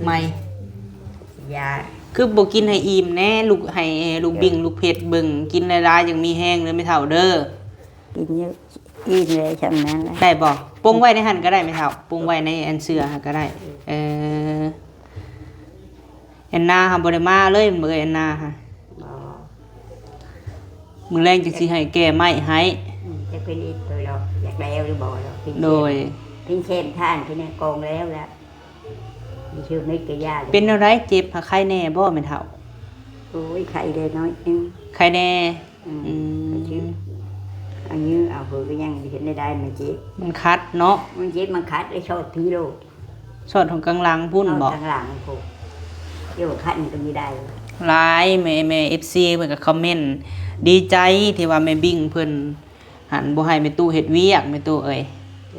ໃໝ່ ຢາ ຄືບໍ່ກິນໃຫ້ອີ່ມແດ່ ລູກ ໃຫ້ລູກບິງລູກເພັດເບິ່ງ ກິນຫຼາຍໆ ຈັ່ງມີແຮງເດີແມ່ເຖົ້າເດີ ກິນຢູ່ ອີ່ມແລ້ວຊ່ຳນັ້ນແຫຼະ ໄດ້ບໍ່? ປົງໄວ້ໃນຫັ້ນກໍໄດ້ແມ່ເຖົ້າ ປົງໄວ້ໃນອັນເສື້ອຫັ້ນກໍໄດ້ ເອີ ແອນນາຫາບໍ່ໄດ້ມາເລີຍ ມື້ແອນນາຫາ ບໍ່ ມື້ແລງຈັ່ງຊິໃຫ້ແກ່ໄມ້ໃຫ້ ອືມ ຈັກເພິ່ນເຮັດໂດຍດອກ ຢາກແລ້ວຫຼືບໍ່ດອກ ໂດຍ ເພິ່ນແຊ່ນຖ່ານ ເພິ່ນກອງແລ້ວລະ ມີເຊີເມັດກະຢາ ເປັນແນວໃດ ເຈັບຫາໄຄແດ່ບໍ່ແມ່ເຖົ້າ? ໂອ້ຍ ໄຄແດ່ໜ້ອຍໜຶ່ງ ໄຄແດ່ ອືມ ອືມ ອັນນີ້ເອົາເຮີກໍຍັງເຮັດໄດ້ ມັນເຈັບ ມັນຂັດເນາະ ມັນເຈັບ ມັນຂັດ ໄດ້ຊອດພີໂລດ ຊອດຂອງກາງຫຼັງພຸ້ນບໍ່? ກາງຫຼັງພຸ້ນ ໂຍຄັນກໍມີໄດ້ ຫຼາຍ ແມ່ ແມ່ ເອັຟຊີ ເພິ່ນກໍຄອມເມັນ ດີໃຈທີ່ວ່າແມ່ບິງເພິ່ນຫັ້ນບໍ່ໃຫ້ແມ່ຕູ້ເຮັດວຽກ ແມ່ຕູ້ເອີຍ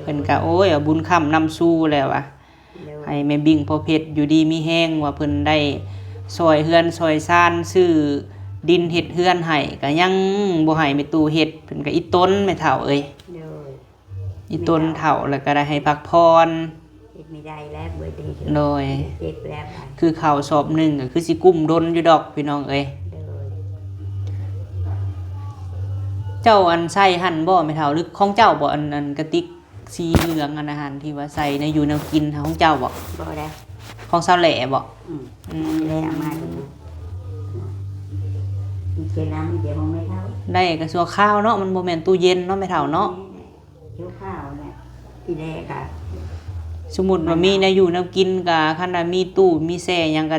ເພິ່ນກໍ ໂອ້ຍ ເອົາບຸນຄ້ຳນຳສູ່ແລ້ວວ່າ ໃຫ້ແມ່ບິງພໍ່ເພັດຢູ່ດີມີແຮງ ວ່າເພິ່ນໄດ້ຊ່ອຍເຮືອນຊ່ອຍຊານ ຊື້ດິນເຮັດເຮືອນໃຫ້ ກໍຍັງບໍ່ໃຫ້ແມ່ຕູ້ເຮັດ ເພິ່ນກໍອີ່ຕົນແມ່ເຖົ້າເອີຍ ໂດຍ ອີ່ຕົນເຖົ້າແລ້ວກໍໄດ້ໃຫ້ພັກຜ່ອນ ເຮັດບໍ່ໄດ້ແລ້ວ ເບິດເຮັດ ໂດຍ ເຈັບແລ້ວ ຄືເຂົ້າສອບໜຶ່ງກໍຄືຊິກຸ້ມດົນຢູ່ດອກພີ່ນ້ອງເອີຍ ໂດຍ ເຈົ້າອັນໃສ່ຫັ້ນບໍ່ແມ່ເຖົ້າ ຫຼືຂອງເຈົ້າບໍ່ ອັນ ອັນກະຕິກສີເຫຼືອງ ອັນອາຫານທີ່ວ່າໃສ່ແນວຢູ່ແນວກິນ ຂອງເຈົ້າບໍ່? ບໍ່ໄດ້ ຂອງສາວແຫຼບໍ່? ອືມ ອືມ ແຫຼເອົາມາ ໄດ້ກໍຊົ່ວຄາວເນາະ ມັນບໍ່ແມ່ນຕູ້ເຢັນເນາະແມ່ເຖົ້າເນາະ ແມ່ນແຫຼະ ຊົ່ວຄາວແຫຼະ ອີແລກະ ສົມມຸດວ່າມີແນວຢູ່ແນວກິນກະ ຄັນວ່າມີຕູ້ມີແຊ່ຫຍັງກະ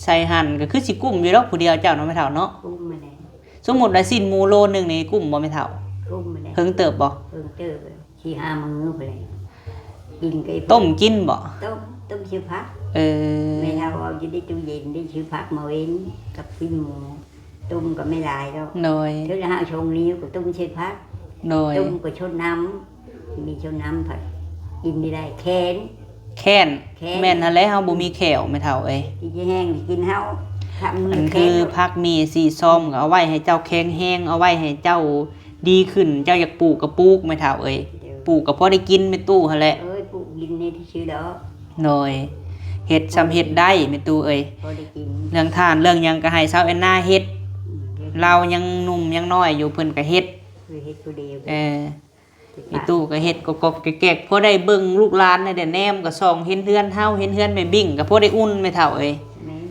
ໃສ່ຫັ້ນ ກະຄືຊິກຸ້ມຢູ່ດອກຜູ້ດຽວເຈົ້າເນາະແມ່ເຖົ້າເນາະ ກຸ້ມຫັ້ນແຫຼະ ສົມມຸດວ່າຊີ້ນໝູໂລໜຶ່ງນີ້ກຸ້ມບໍ່ແມ່ເຖົ້າ? ກຸ້ມຫັ້ນແຫຼະ ເຖິງເຕີບບໍ່? ເຖິງເຕີບ ສີ່ຫ້າມື້ພຸ້ນແຫຼະ ກິນກໍ ຕົ້ມກິນບໍ່? ຕົ້ມ ຕົ້ມຊື່ຜັກ ເອີ ແມ່ເຖົ້າເອົາຢູ່ໃນຕູ້ເຢັນ ໄດ້ຊື່ຜັກມາເວັນກັບຊີ້ນໝູ ຕົ້ມກໍບໍ່ຫຼາຍດອກ ໂດຍ ເທື່ອລະຫ້າຫົກນິ້ວກໍຕົ້ມໃສ່ຜັກ ໂດຍ ຕົ້ມກໍຊົນນ້ຳ ມີຊົນນ້ຳພັດກິນໄດ້ ແຂນ ແຂນ ແຂນ ແມ່ນຫັ້ນແຫຼະ ເຮົາບໍ່ມີແຂ້ວແມ່ເຖົ້າເອີຍ ກິນແຫ້ງກິນເຮົາ ຄັນ ອັນຄື ແຂນ ຜັກໝີ່ສີຊອມກໍເອົາໄວ້ໃຫ້ເຈົ້າແຂງແຮງ ເອົາໄວ້ໃຫ້ເຈົ້າດີຂຶ້ນ ເຈົ້າຢາກປູກກໍປູກແມ່ເຖົ້າເອີຍ ໂດຍ ປູກກໍພໍໄດ້ກິນແມ່ຕູ້ຫັ້ນແຫຼະ ເອີຍ ປູກກິນນີ້ຊື່ດອກ ໂດຍ ເຮັດຊ່ຳເຮັດໄດ້ແມ່ຕູ້ເອີຍ ພໍໄດ້ກິນ ເລື່ອງຖ່ານເລື່ອງຫຍັງກໍໃຫ້ສາວແອນນາເຮັດ ອືມ ລາວຍັງໜຸ່ມຍັງນ້ອຍຢູ່ ເພິ່ນກໍເຮັດ ຄືເຮັດຜູ້ດຽວ ເອີ ແມ່ຕູ້ກໍເຮັດກໍກອກແກກ ພໍໄດ້ເບິ່ງລູກຫຼານແດ່ ແນມກໍສ່ອງເຫັນເຮືອນເຮົາ ເຫັນເຮືອນແມ່ບິ້ງ ກໍພໍໄດ້ອຸ່ນແມ່ເຖົ້າເອີຍ ແມ່ນ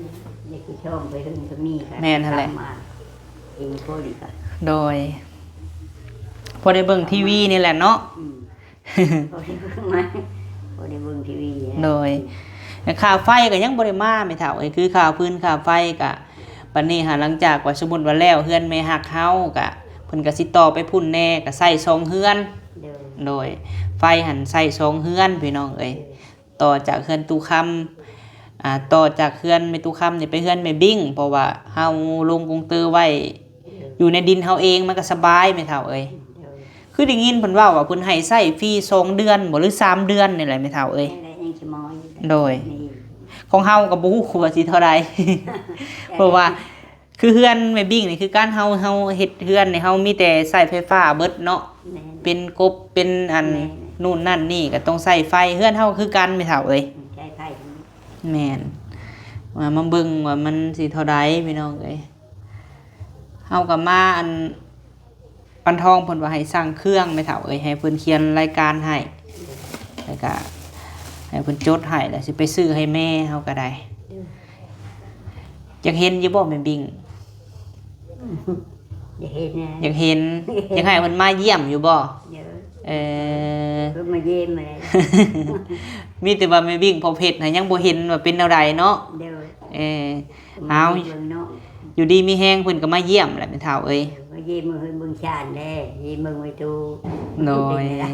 ຢາກຊິຊ່ອງໄປເຖິງ ມີກໍ ແມ່ນຫັ້ນແຫຼະ ຕາມມາເອງຄົນກໍ ໂດຍ ພໍໄດ້ເບິ່ງທີວີນີ້ແຫຼະເນາະ ອືມ ພໍໄດ້ເບິ່ງມາ ພໍໄດ້ເບິ່ງທີວີນີ້ແຫຼະ ໂດຍ ແລະຄ່າໄຟກໍຍັງບໍ່ໄດ້ມາແມ່ເຖົ້າເອີຍ ຄືຄ່າຟືນຄ່າໄຟກໍ ບັດນີ້ຫາ ຫຼັງຈາກວ່າສົມມຸດວ່າແລ້ວເຮືອນແມ່ຮັກເຮົາກໍ ເພິ່ນກໍຊິຕໍ່ໄປພຸ້ນແດ່ ກໍໃຊ້ສອງເຮືອນ ໂດຍ ໂດຍ ໄຟຫັ້ນໃຊ້ສອງເຮືອນພີ່ນ້ອງເອີຍ ໂດຍ ຕໍ່ຈາກເຮືອນຕູ້ຄຳ ອ່າ ຕໍ່ຈາກເຮືອນແມ່ຕູ້ຄຳນີ້ໄປເຮືອນແມ່ບິ້ງ ເພາະວ່າເຮົາລົງກົງເຕີໄວ້ ໂດຍ ຢູ່ໃນດິນເຮົາເອງ ມັນກໍສະບາຍແມ່ເຖົ້າເອີຍ ໂດຍ ຄືໄດ້ຍິນເພິ່ນເວົ້າວ່າເພິ່ນໃຫ້ໃຊ້ຟຣີສອງເດືອນບໍ ຫຼືສາມເດືອນນີ້ແຫຼະແມ່ເຖົ້າເອີຍ ຍັງໄດ້ຍັງຊິໝໍຢູ່ ໂດຍ ນີ້ ຂອງເຮົາກໍບໍ່ຮູ້ວ່າຊິເທົ່າໃດ ເພາະວ່າ ຄືເຮືອນແມ່ບິ້ງນີ້ຄືກັນ ເຮົາ ເຮົາເຮັດເຮືອນນີ້ ເຮົາມີແຕ່ໃຊ້ໄຟຟ້າເບິດເນາະ ແມ່ນ ເປັນກົບເປັນອັນ ແມ່ນ ນູ່ນນັ້ນນີ້ກໍຕ້ອງໃຊ້ໄຟ ເຮືອນເຮົາຄືກັນແມ່ເຖົ້າເອີຍ ອືມ ໃຊ້ໄຟ ແມ່ນ ວ່າມາເບິ່ງວ່າມັນຊິເທົ່າໃດພີ່ນ້ອງເອີຍ ເຮົາກໍມາອັນ ປານທອງເພິ່ນວ່າໃຫ້ສັ່ງເຄື່ອງແມ່ເຖົ້າເອີຍ ໃຫ້ເພິ່ນຂຽນລາຍການໃຫ້ ແລ້ວກະໃຫ້ເພິ່ນຈົດໃຫ້ ແລ້ວຊິໄປຊື້ໃຫ້ແມ່ເຮົາກໍໄດ້ ໂດຍ ຢາກເຫັນຢູ່ບໍ່ແມ່ບິ້ງ? ຢາກເຫັນແນ່ ຢາກເຫັນ ຢາກເຫັນ ຢາກໃຫ້ເພິ່ນມາຢ້ຽມຢູ່ບໍ່? ໂດຍ ເອີ ເພິ່ນມາຢ້ຽມແລ້ວ ມີແຕ່ວ່າແມ່ບິ້ງພໍ່ເພັດຫັ້ນຍັງບໍ່ເຫັນວ່າເປັນແນວໃດເນາະ ໂດຍ ເອີ ເອົາ ຢູ່ດີມີແຮງເພິ່ນກໍມາຢ້ຽມແຫຼະແມ່ເຖົ້າເອີຍ ມາຢ້ຽມເບິ່ງເຮືອນເບິ່ງຊານແດ່ ຢ້ຽມເບິ່ງແມ່ຕູ້ ໂດຍ ເປັນຈັ່ງໃດ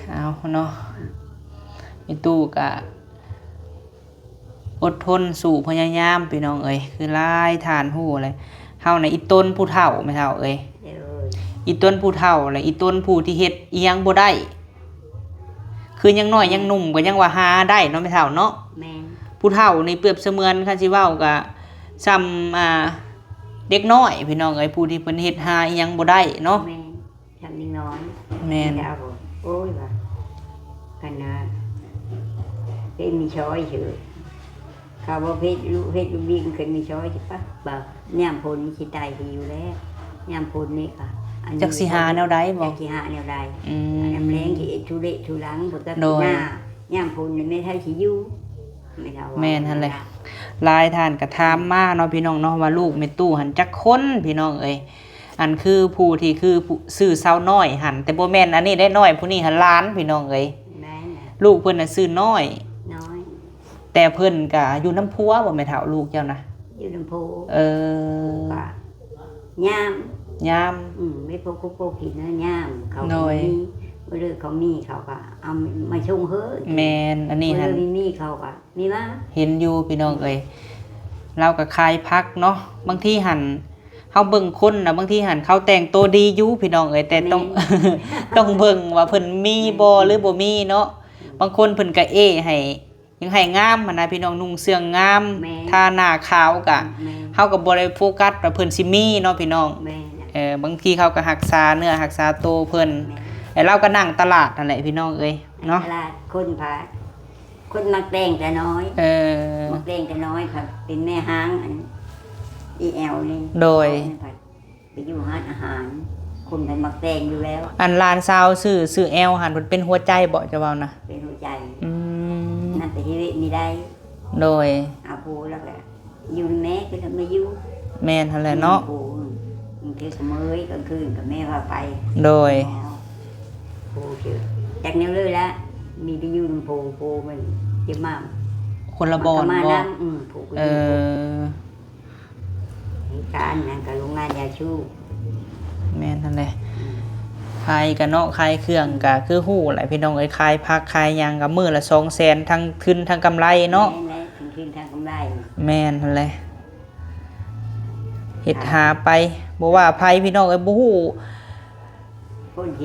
ເອົາເນາະ ແມ່ຕູ້ກໍອົດທົນສູ້ພະຍາຍາມພີ່ນ້ອງເອີຍ ຄືຫຼາຍທ່ານຮູ້ແຫຼະ ເຮົານະອີ່ຕົນຜູ້ເຖົ້າແມ່ເຖົ້າເອີຍ ໂດຍ ອີ່ຕົນຜູ້ເຖົ້າ ແລະ ອີ່ຕົນຜູ້ທີ່ເຮັດອີ່ຫຍັງບໍ່ໄດ້ ຄືຍັງນ້ອຍຍັງໜຸ່ມກໍຍັງວ່າຫາໄດ້ເນາະແມ່ເຖົ້າເນາະ ແມ່ນ ຜູ້ເຖົ້ານີ້ປຽບສະເໝືອນ ຄັນຊິເວົ້າກໍສ່ຳ ອ່າ ເດັກນ້ອຍພີ່ນ້ອງເອີຍ ຜູ້ທີ່ເພິ່ນເຮັດຫາອີ່ຫຍັງບໍ່ໄດ້ເນາະ ແມ່ນ ສ່ຳເດັກນ້ອຍ ແມ່ນ ແລ້ວ ໂອ້ຍ ວ່າ ຄັນວ່າເປັນມີຊອຍເສີ ເຂົາບໍ່ເຮັດ ເຮັດລູກບິ້ງຂຶ້ນມີຊອຍຊິປະ ບໍ່ ຍາມຝົນຊິຕາຍຫິວແລ້ວ ຍາມຝົນນີ້ກໍ ອັນນີ້ ຈັກຊິຫາແນວໃດບໍ່ ຈັກຊິຫາແນວໃດ ອືມ ຍາມແລ້ງຊິເຮັດທຸເລະທຸລັງ ເພິ່ນກໍ ໂດຍ ໜ້າ ຍາມຝົນນີ້ແມ່ນໃຜຊິຢູ່ ແມ່ນເຮົາວ່າ ແມ່ນຫັ້ນແຫຼະ ຫຼາຍທ່ານກໍຖາມມາເນາະພີ່ນ້ອງເນາະ ວ່າລູກແມ່ຕູ້ຫັ້ນຈັກຄົນພີ່ນ້ອງເອີຍ ອັນຄືຜູ້ທີ່ຄືຜູ້ຊື່ສາວນ້ອຍຫັ້ນ ແຕ່ບໍ່ແມ່ນອັນນີ້ເດ້ ນ້ອຍຜູ້ນີ້ຫັ້ນຫຼານພີ່ນ້ອງເອີຍ ແມ່ນແຫຼະ ລູກເພິ່ນນະຊື່ນ້ອຍ ນ້ອຍ ແຕ່ເພິ່ນກະຢູ່ນຳຜົວບໍ່ແມ່ເຖົ້າ ລູກເຈົ້ານະ? ຢູ່ນຳຜົວ ເອີ ກໍຍາມ ຍາມ ອືມ ມີພວກຄົນໂປກິນນະ ຍາມເຂົາ ໂດຍ ມີ ມື້ເລີກເຂົາມີ ເຂົາກໍເອົາມາສົ່ງເຮີ ແມ່ນ ອັນນີ້ຫັ້ນ ມື້ເລີກມີ ມີເຂົາກໍມີມາ ເຫັນຢູ່ພີ່ນ້ອງເອີຍ ລາວກໍຂາຍຜັກເນາະ ບາງທີຫັ້ນ ເຮົາເບິ່ງຄົນນະ ບາງທີຫັ້ນເຂົາແຕ່ງໂຕດີຢູ່ພີ່ນ້ອງເອີຍ ແຕ່ຕ້ອງ ແມ່ນ ຕ້ອງເບິ່ງວ່າເພິ່ນມີບໍ່ ແມ່ນ ຫຼືບໍ່ມີເນາະ ອືມ ບາງຄົນເພິ່ນກໍເອ້ໃຫ້ ຍັງໃຫ້ງາມຫັ້ນນະພີ່ນ້ອງ ນຸ່ງເຊື່ອງງາມ ແມ່ນ ທາໜ້າຂາວກະ ແມ່ນ ເຮົາກໍບໍ່ໄດ້ໂຟກັສວ່າເພິ່ນຊິມີເນາະພີ່ນ້ອງ ແມ່ນ ເອີ ບາງທີເຂົາກໍຮັກສາເນື້ອຮັກສາໂຕເພິ່ນ ແມ່ນ ແລະລາວກໍນັ່ງຕະຫຼາດຫັ້ນແຫຼະພີ່ນ້ອງເອີຍເນາະ ຕະຫຼາດ ຄົນພາ ຄົນມັກແຕ່ງແຕ່ນ້ອຍ ເອີ ມັກແຕ່ງແຕ່ນ້ອຍ ເປັນແມ່ຮ້າງອັນ ອີແອວນີ້ ໂດຍ ເຂົາເປັນ ໄປຢູ່ຮ້ານອາຫານ ຄົນເພິ່ນມັກແຕ່ງຢູ່ແລ້ວ ອັນຫຼານສາວຊື່ ຊື່ແອວຫັ້ນ ເພິ່ນເປັນຫົວໃຈບໍ່ ເຈົ້າເວົ້ານະ? ເປັນຫົວໃຈ ອືມ ນັ້ນໄປເຮັດວຽກນີ້ໄດ້ ໂດຍ ເອົາຜູ້ແລ້ວກໍຢູ່ນຳແມ່ ຄືນຳແມ່ຢູ່ ແມ່ນຫັ້ນແຫຼະເນາະ ຜູ້ ບາງເທື່ອກໍເມື່ອຍ ກາງຄືນກໍແມ່ພາໄປ ໂດຍ ຜູ້ ຈັກແນວເລີຍລະ ມີແຕ່ຢູ່ນຳຜູ້ ຜູ້ມັນຈະມາ ຄົນລະບ່ອນບໍ່? ອືມ ຜູ້ກໍຢູ່ ເອີ ການຫຍັງກໍໂຮງງານຢາສູບ ແມ່ນຫັ້ນແຫຼະ ອືມ ຂາຍກະເນາະ ຂາຍເຄື່ອງກະຄືຮູ້ແຫຼະພີ່ນ້ອງເອີຍ ຂາຍຜັກຂາຍຫຍັງກະມື້ລະສອງແສນ ທັງທຶນທັງກຳໄລເນາະ ແມ່ນແຫຼະ ທັງທຶນທັງກຳໄລ ແມ່ນຫັ້ນແຫຼະ ເຮັດຫາໄປ ບໍ່ວ່າໃຜພີ່ນ້ອງເອີຍ ບໍ່ຮູ້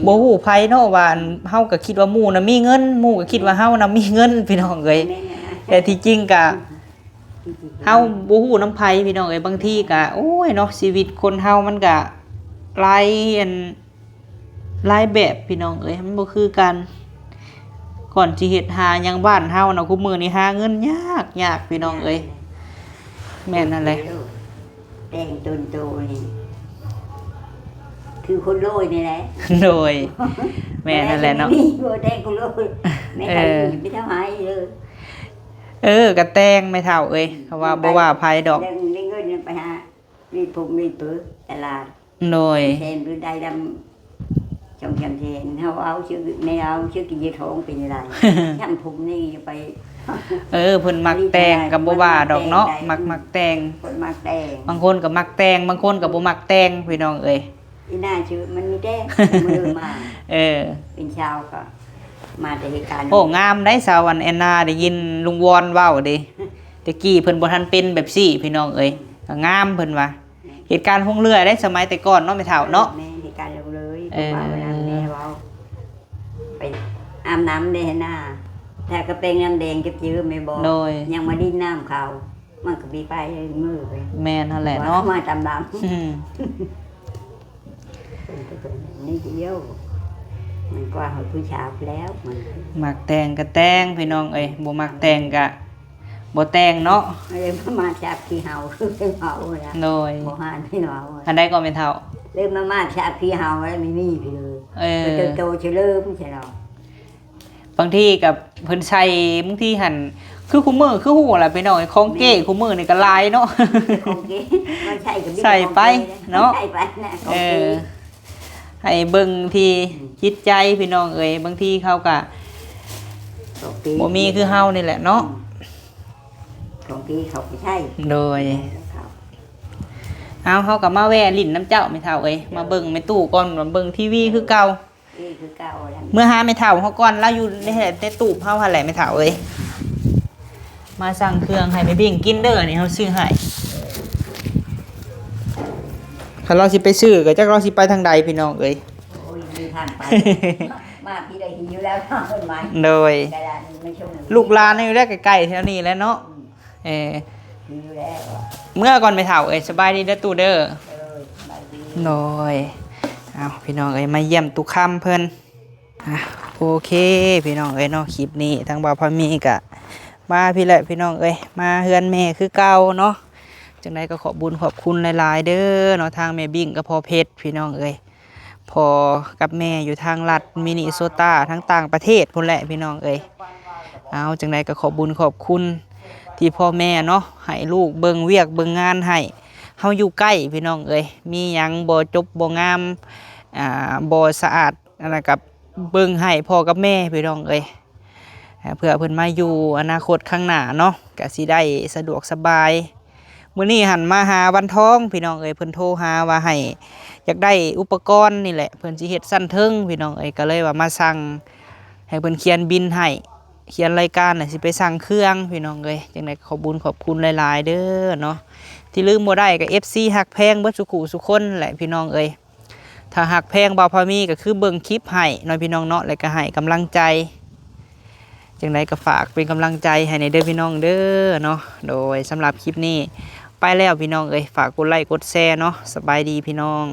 ບໍ່ຮູ້ໃຜເນາະ ວ່າອັນ ເຮົາກໍຄິດວ່າໝູ່ນະມີເງິນ ໝູ່ກໍຄິດວ່າເຮົານະມີເງິນ ພີ່ນ້ອງເອີຍ ແມ່ນແຫຼະ ແຕ່ທີ່ຈິງກະ ເຮົາບໍ່ຮູ້ນຳໃຜພີ່ນ້ອງເອີຍ ບາງທີກະ ໂອ້ຍເນາະ ຊີວິດຄົນເຮົາມັນກະຫຼາຍອັນ ຫຼາຍແບບພີ່ນ້ອງເອີຍ ມັນບໍ່ຄືກັນ ກ່ອນຊິເຮັດຫາຫຍັງ ບ້ານເຮົານະ ຄຸມື້ນີ້ຫາເງິນຍາກ ຍາກພີ່ນ້ອງເອີຍ ແມ່ນຫັ້ນແຫຼະ ແຕ່ງຕົນໂຕນີ້ ຄືຄົນໂລຍນີ້ແຫຼະ ໂດຍ ແມ່ນຫັ້ນແຫຼະເນາະ ມີບໍ່ແຕ່ງຄົນໂລຍ ແມ່ນ ເອີ ໄປທຳໄມເດີ ເອີ ກະແຕ່ງແມ່ເຖົ້າເອີຍ ເພາະວ່າບໍ່ວ່າໃຜດອກ ໄດ້ເງິນໄປຫາ ມີຜົມມີເປີຕະຫຼາດ ໂດຍ ແສນຫຼືໄດ້ນຳສອງສາມແສນ ເຮົາເອົາຊື່ ແມ່ເອົາຊື່ກິນຢູ່ທ້ອງເປັນໄດ້ ຊ່າງຜົມນີ້ໄປ ເອີ ເພິ່ນມັກແຕ່ງກໍບໍ່ວ່າດອກເນາະ ມັກ ມັກແຕ່ງ ຄົນມັກແຕ່ງ ບາງຄົນກໍມັກແຕ່ງ ບາງຄົນກໍບໍ່ມັກແຕ່ງ ພີ່ນ້ອງເອີຍ ອີ່ໜ້າຊື່ມັນມີແຕ່ມື້ມາ ເອີ ເປັນຊາວກໍມາແຕ່ເຮັດການ ໂອ້ ງາມໄດ໋ ຊາວອັນແອນນາ ໄດ້ຍິນລຸງວອນເວົ້າເດ້ ແຕ່ກີ້ເພິ່ນບໍ່ທັນເປັນແບບຊີ້ ພີ່ນ້ອງເອີຍ ກໍງາມເພິ່ນວ່າ ເຮັດການລົງເຮືອໄດ໋ ສະໄໝແຕ່ກ່ອນເນາະ ແມ່ເຖົ້າເນາະ ແມ່ນ ເຮັດການລົງເຮືອ ເອີ ເພາະວ່າເວລາແມ່ເວົ້າ ໄປອາບນ້ຳເດ້ຫັ້ນນາ ຖ້າກະແປງນ້ຳແດງຈັກຈື່ແມ່ນບໍ່ ໂດຍ ຍັງມາດິນນ້ຳເຂົາ ມັນກໍມີໄປມື້ໄປ ແມ່ນຫັ້ນແຫຼະເນາະ ມາຕາມຫຼັງ ອືມ ນີ້ດຽວ ມັນກວ່າເຮົາຜູ້ຊາວແລ້ວ ມັນ ມັກແຕ່ງກະແຕ່ງ ພີ່ນ້ອງເອີຍ ບໍ່ມັກແຕ່ງກະ ບໍ່ແຕ່ງເນາະ ເອີ ມາມາດສາບຂີ້ເຫົ່າ ຄືເວົ້ານະ ໂດຍ ບໍ່ຫານພີ່ນ້ອງ ອັນໃດກໍແມ່ເຖົ້າ ເລີຍມາມາດສາບຂີ້ເຫົ່າແລ້ວມີມີພີ່ເລີຍ ເອີ ໂຕໆ ເຊີເລີມໃຊ່ເນາະ ບາງທີກໍເພິ່ນໃສ່ ບາງທີຫັ້ນ ຄືຄູ່ມື້ ຄືຮູ້ແຫຼະພີ່ນ້ອງ ຂອງເກ້ ແມ່ນ ຄູ່ມື້ນີ້ກໍຫຼາຍເນາະ ຂອງເກ້ ມັນໃສ່ກໍມີ ໃສ່ໄປ ຂອງເກ້ ເນາະ ໃສ່ໄປນະ ຂອງເກ້ ເອີ ໃຫ້ເບິ່ງທີ່ ອືມ ຈິດໃຈພີ່ນ້ອງເອີຍ ບາງທີເຂົາກະ ຂອງເກ້ ບໍ່ມີຄືເຮົານີ້ແຫຼະເນາະ ອືມ ຂອງເກ້ເຂົາກໍໃຊ້ ໂດຍ ເຂົາ ເອົາ ເຮົາກໍມາແວ່ຫຼິ້ນນຳເຈົ້າແມ່ເຖົ້າເອີຍ ແມ່ນ ມາເບິ່ງແມ່ຕູ້ກ່ອນ ມາເບິ່ງທີວີຄືເກົ່າ ເອີ ຄືເກົ່າແຫຼະ ເມືອຫາແມ່ເຖົ້າເຮົາກ່ອນ ລາວຢູ່ໃນ ໃນຕູບເຮົາຫັ້ນແຫຼະແມ່ເຖົ້າເອີຍ ມາສັ່ງເຄື່ອງໃຫ້ແມ່ບິ້ງກິນເດີ ອັນນີ້ເຮົາຊື້ໃຫ້ ຄັນລາວຊິໄປຊື້ກໍຈັກລາວຊິໄປທາງໃດພີ່ນ້ອງເອີຍ ໂອ້ຍ ມີທາງໄປ ມາພີ້ໄດ້ຫິວແລ້ວ ເພິ່ນມາ ໂດຍ ກະດານມາຊົມ ລູກຫຼານຢູ່ແລ້ວ ໃກ້ໆແຖວນີ້ແຫຼະເນາະ ອືມ ເອີ ເມືອກ່ອນແມ່ເຖົ້າເອີຍ ສະບາຍດີເດີຕູ້ເດີ ເອີ ສະບາຍດີ ໂດຍ ເອົາ ພີ່ນ້ອງເອີຍ ມາຢ້ຽມຕູ້ຄຳເພິ່ນ ອ່ະ ໂອເຄ ພີ່ນ້ອງເອີຍເນາະ ຄລິບນີ້ທາງບ່າວພາມີກະມາພີ້ແຫຼະພີ່ນ້ອງເອີຍ ມາເຮືອນແມ່ຄືເກົ່າເນາະ ຈັ່ງໃດກໍຂອບບຸນຂອບຄຸນຫຼາຍໆເດີເນາະ ທາງແມ່ບິ້ງກັບພໍ່ເພັດ ພີ່ນ້ອງເອີຍ ພໍ່ກັບແມ່ຢູ່ທາງລັດມິນິໂຊຕາ ທາງຕ່າງປະເທດພຸ້ນແຫຼະພີ່ນ້ອງເອີຍ ເອົາ ຈັ່ງໃດກໍຂອບບຸນຂອບຄຸນທີ່ພໍ່ແມ່ເນາະ ໃຫ້ລູກເບິ່ງວຽກເບິ່ງງານໃຫ້ ເຮົາຢູ່ໃກ້ພີ່ນ້ອງເອີຍ ມີຫຍັງບໍ່ຈົບບໍ່ງາມ ອ່າ ບໍ່ສະອາດ ອັນນັ້ນກໍເບິ່ງໃຫ້ພໍ່ກັບແມ່ພີ່ນ້ອງເອີຍ ເພື່ອເພິ່ນມາຢູ່ອະນາຄົດຂ້າງໜ້າເນາະ ກໍຊິໄດ້ສະດວກສະບາຍ ມື້ນີ້ຫັ້ນມາຫາວັນທອງພີ່ນ້ອງເອີຍ ເພິ່ນໂທຫາວ່າໃຫ້ ຢາກໄດ້ອຸປະກອນນີ້ແຫຼະ ເພິ່ນຊິເຮັດຊັ້ນເທິງພີ່ນ້ອງເອີຍ ກໍເລີຍວ່າມາສັ່ງ ໃຫ້ເພິ່ນຂຽນບິນໃຫ້ ຂຽນລາຍການ ແລ້ວຊິໄປສັ່ງເຄື່ອງພີ່ນ້ອງເອີຍ ຈັ່ງໃດກໍຂອບບຸນຂອບຄຸນຫຼາຍໆເດີເນາະ ທີ່ລືມບໍ່ໄດ້ກໍເອັຟຊີຮັກແພງເບິດສູ່ຄູ່ສູ່ຄົນແຫຼະພີ່ນ້ອງເອີຍ ຖ້າຮັກແພງບ່າວພາມີກໍຄືເບິ່ງຄລິບໃຫ້ເນາະພີ່ນ້ອງເນາະ ແລ້ວກໍໃຫ້ກຳລັງໃຈ ຈັ່ງໃດກໍຝາກເປັນກຳລັງໃຈໃຫ້ແດ່ເດີພີ່ນ້ອງເດີເນາະ ໂດຍ ສຳລັບຄລິບນີ້ໄປແລ້ວພີ່ນ້ອງເອີຍ ຝາກກົດໄລ້ກົດແຊເນາະ ສະບາຍດີພີ່ນ້ອງ.